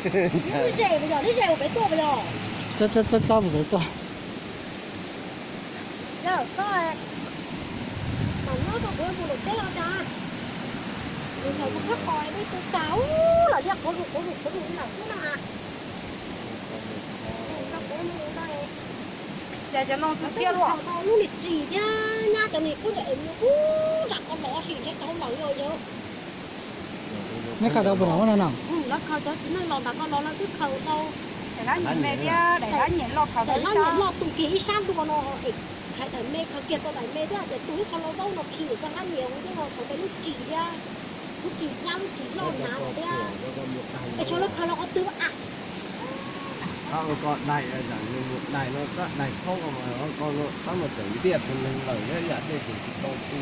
Neb ze puas yog, neb ze puas pem tuaj puas yog? Txob txob puas pem tuaj. Yog koj mam nyob rau kuv mus lawm teb los cas. Nws thaum kuv khab qos nej tu tas ub los liab qhuav zus qhuav zus qhuav zus li lawm xwb no. Ces cov no tu siab luaj. Lub niag ris thiab nyab cov niag kub ntawm es mus ub nram ko los sis ntshe tau lawm yog yog. Neb khaws tau puas nram no no? Lawv khaws cov txiv neej los nram ko los lawv twb khaws tau. Daim hlab nyiam me thiab daim hlab nyiam loj khaws tau, daim hlab nyiam loj tu kiag ib sab ntua no es hais daim me khaws kiag tau daim me thiab ces tu ib qho lo zaub no khi txog hlab nyiam ua thiab no khaws tau lub ris thiab, lub ris nyab lub ris loj hnav thiab. Es tshuav lawv khaws los qhov twg a? Ko daim, nws mus daim no, daim khaub ko mas ko tab mas tseem ntiaj tug neeg lawm thiab yam dej tseem tsis tau tu.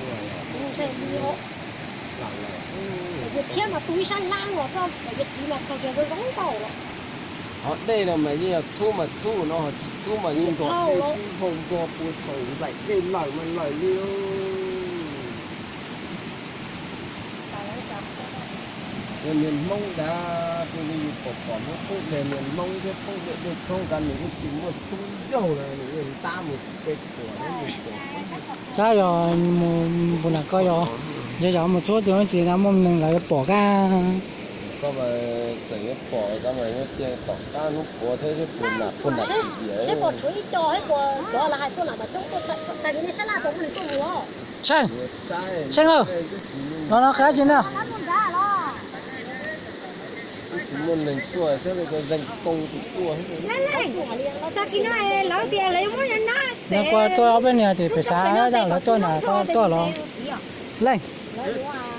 Thiab mas tu ib sab hlab los txoj yawg txiv mas khaws tias zoo zoo ntau los. Qhov dej no mas yeej yog txhub mas txhub no, tsis txhub mas yeej nrog dej tib nphau nrog puas tsaus nplaim dej lawm mas lawm li. Yog niag Hmoob nrad, tus li yus pom pom Hmoob poob dej, niag Hmoob thiab poob dej dej tshoob nrad nws yeej tsis muaj txhub zaug na, nws yeej ntab mus pem puas thiab mus pem. Tab yog mus nram ko yog ntshe yog mus txhub tus tsis na muaj neeg lawv yuav pom kab. Koj mas tseem yuav pom, koj mas yuav cia tom qab hnub puav thiab seb puas lam puas lam. Seb puas tshuav ib co, seb puas cov lawv hais tuaj lam mas coob tuaj tag li nej sab laj puas muaj neeg tuaj mus os. Tsheej, Tsheej, los no qab tsis na. Tsis muaj neeg tuaj, saib zoo koo tus tuaj. Tag kis no lawv tias lawv yuav muab nab, nab koj tuaj ob peb niag tim pem xav lawv tuaj na, koj tuaj los. Leej,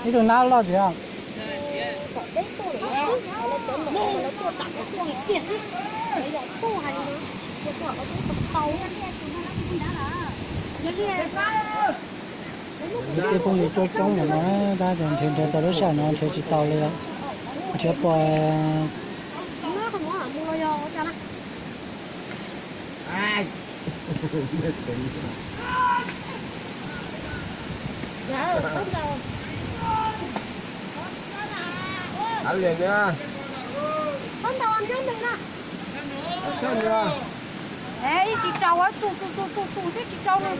ib tug nab loj tiag. Tej phooj ywg tuaj coob mus no, tab nrhiav nrhiav txog lub sij hawm no nrhiav tsis tau li. Nrhiav pom. Ib tsis tau, tus tus tus tus tus twb tsis tau nws.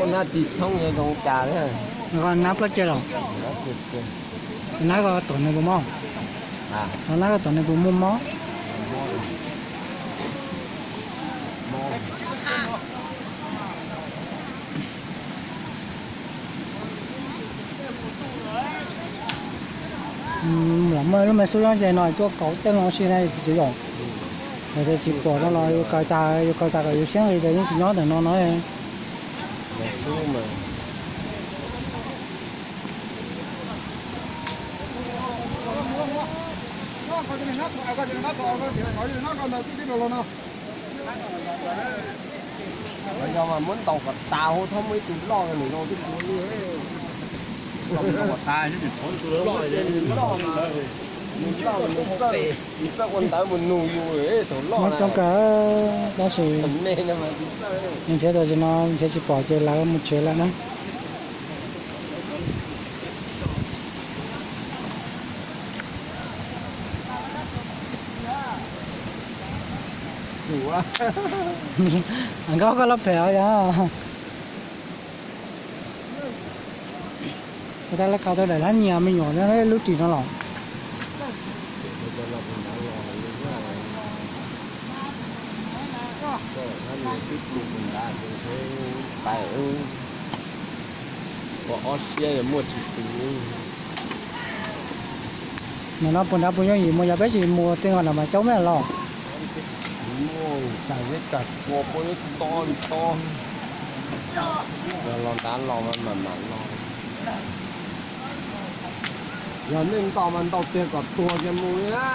Nab tsis thoob zoo cas thiab. Nab plaub ceg los? Nab ko tom nws puas mob? Nab ko tom nws puas muaj mob? Lam muaj lub me xub nyob ze no tuaj kauv tej no si na tsis tsis yom. Yog tias tsis pom no los yuav kaw tas, yuav kaw tas kom yus siab nqis tias yeej tsis nyob ntawm no no. Yog mas muab ntaus kom tas hauv, txhob muaj ib tug loj nws zoo twb tuag li. Nws loj, nws txawj ua ntawv mus nug yus thaum loj. Muab coob kawg, tab sis nrhiav tau ces no nrhiav tsis pom ces lawv mus tsev lawm na. Nkauj koj loj phem os yog. Ua tas lawv khaws tau daim hlab nyias me nyuam lub ris no los. Nim no puag nrad puas nyob yim mus yog peb tsis mus tej nqos nram Mas Caub me los. Los nrad los mam mam los. Yog nej ntaus mas ntaus tiag kom tuag kiag mus li na.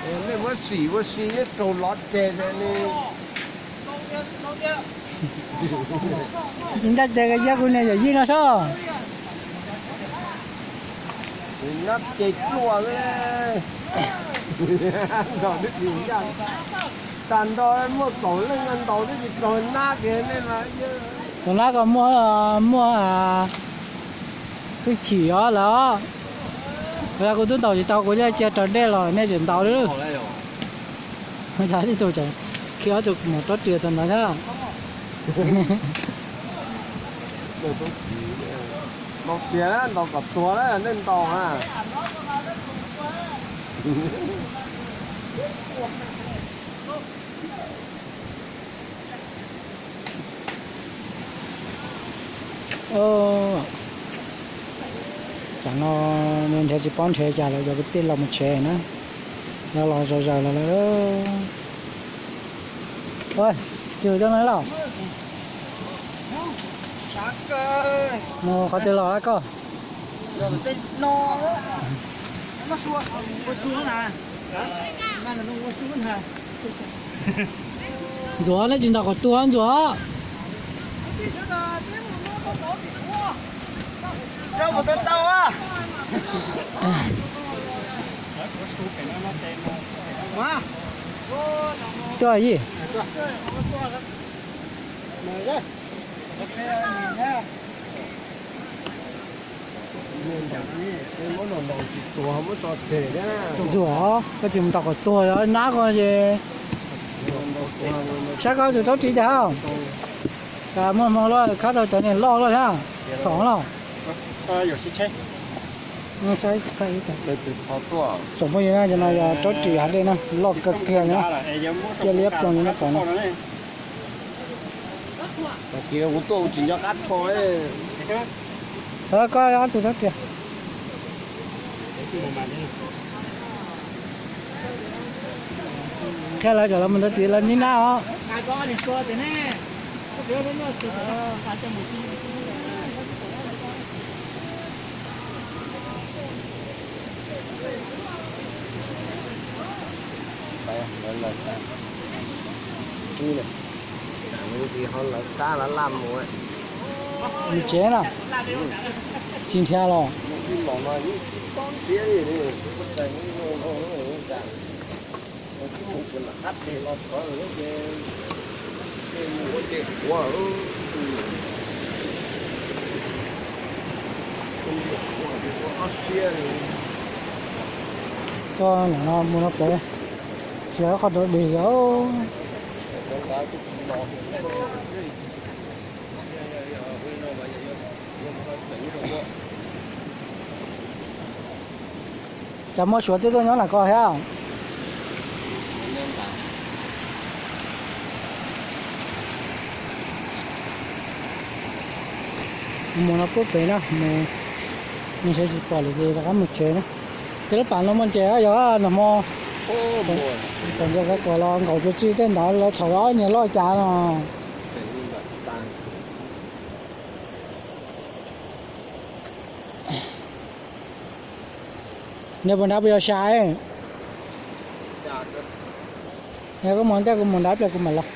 Nej muab sim ua si ib raug lov ceg ne. Ncaj ces yog kuv niam yawm yij no sob. Nab ceg pluaj, ntaus twb tsis ncaj. Tag nrho muaj kaum leej ntaus twb tsis raug nab kiag nej mas. Tus nab ko muaj, muaj hwj chim os lawm. Kuv twb ntaus tsis tau, kuv cia raws dej los nej tseem ntaus li. Khi ob tug mus rab riam txog ntawd thiab. Ntaus tias ntaus kom tuag na, nej ntaus na. Tsam no nrhiav tsis paub nrhiav cas lawm, yog kwv tij los mus tsev na, los los zom zaws los lawm. Tsis coj no los, mus qhov twg los koj? Ntxuav, nej tsis ntaus kom tuag Ntxuav. Tuaj yij. Ntxuav, koj tsis mus ntaus kom tuag nab ko ces. Saib koj tus rab ris cas. Muaj hmoo luaj, khab tau cov niag loj luaj thiab. Txhoov los. Tsoom phooj ywg na, cov no yog rab ris hav dej na, loj kawg kiag na. Ciaj liab ploog li nej pom no. Koj ob tug rab ris. Thiab lawv cov los mus ntawd tid lawv nib nab os. Mus tsev na. Tsis nrhiav los. Koj nim no mus no pem, tsis yog qhov rau dig os. Cas muaj Suav twb tuaj nyob nram ko thiab. Mus no pub pem na, mus ntshe tsis pom lawm ces rov qab mus tsev na. Tej lub pas no muaj ntses yog nag hmo. Pom ntses kom los nkaum cuv tsi tej ntawd lawv txhom ob niag loj cas no. Neb puas nrab puas yog sai? Yog koj mus ntej kuv mus nrab pliag kuv mam los.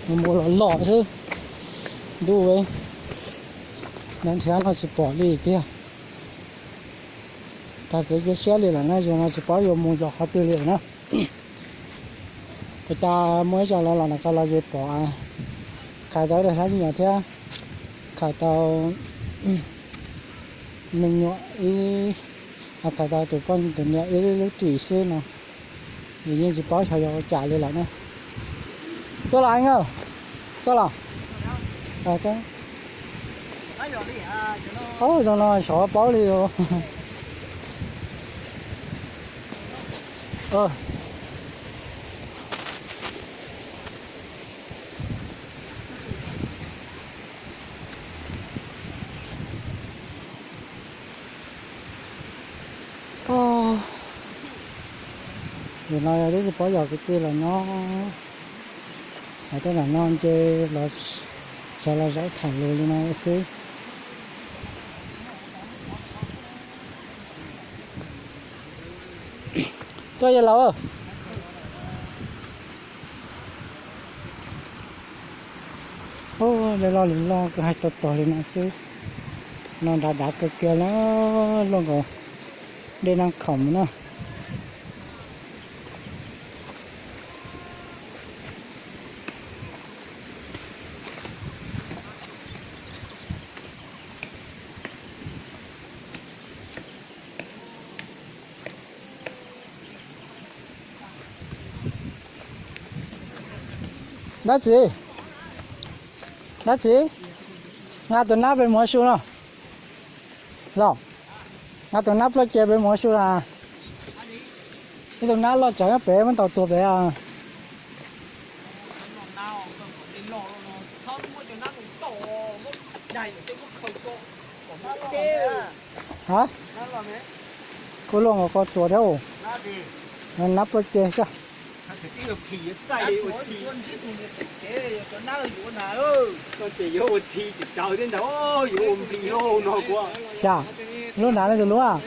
Mus los los xwb. Ntuj, nrhiav no tsis pom li tiag. Tag kev cia siab li lawm na, zaum no tsis paub yuav mus yos qhov twg li lawm na. Puas tas muaj ib zaug los los ntawm ko los ces pom khais tau ib daig hlab nyuam thiab khais tau me nyuam ib, khais tau tus poj tus niam ib lub ris xwb no. Nws yeej tsis paub xyov yog ua cas li lawm na. Tuaj los Eev, tuaj los. Zoo no xyov paub li os. Nim no yog twb tsis paub yog kwv tij los nyob hauv tej nram no ntse los, sawv los zaum tham lus li no xwb. Tuaj yawg laus. Ub, dej loj li loj, kuv hais tau tog li no xwb. No dav dav kawg kiag na, luaj nkaus dej Naj Khoom na. Dab tsi? Dab tsi? Nqa tus nab pem mus ua su no. Los, nqa tus nab pluaj ce pem mus ua su na. Ib tug nab loj tsawv nyob pem muab ntaus tuag pem. Ha? Kuj luaj nkaus ko txuas thiab. Nab pluaj ce xwb. Xya, lub nav leej twg lub?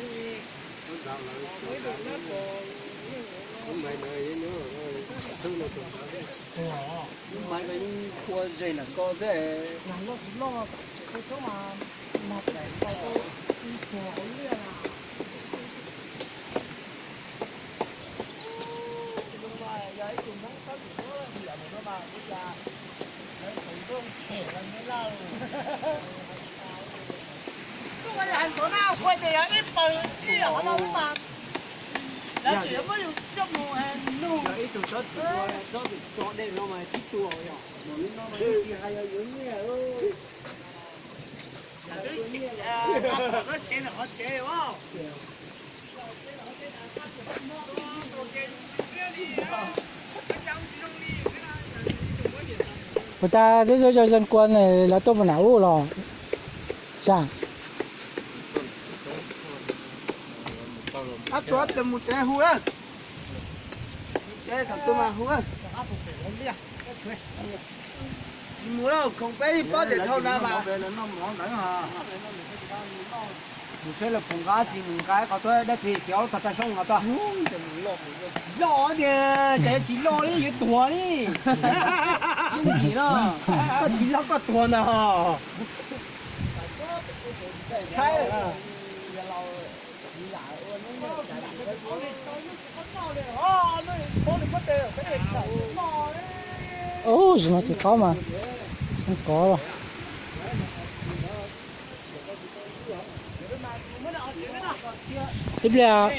Puas tas teb zoo zoo kua ne, lawv tuaj puas nram ub los? Xya. Ab tsuav tes mus tsev hu na. Tsev thaum twg mas hu na. Tsis mus lawm, khoom peb ib pob tias dhau na mas. Mus seb lawv pum nqa tsis mus nqa qhov tuaj dab tsi txiav lub tog raj soob no tuaj. Loj tiag, cas yuav tsis loj li, yuav tuag li. Lub nim no, koj tsis loj koj tuag ntag. Ub, zaum no tsis qaub mas, kov los. Ib pliag.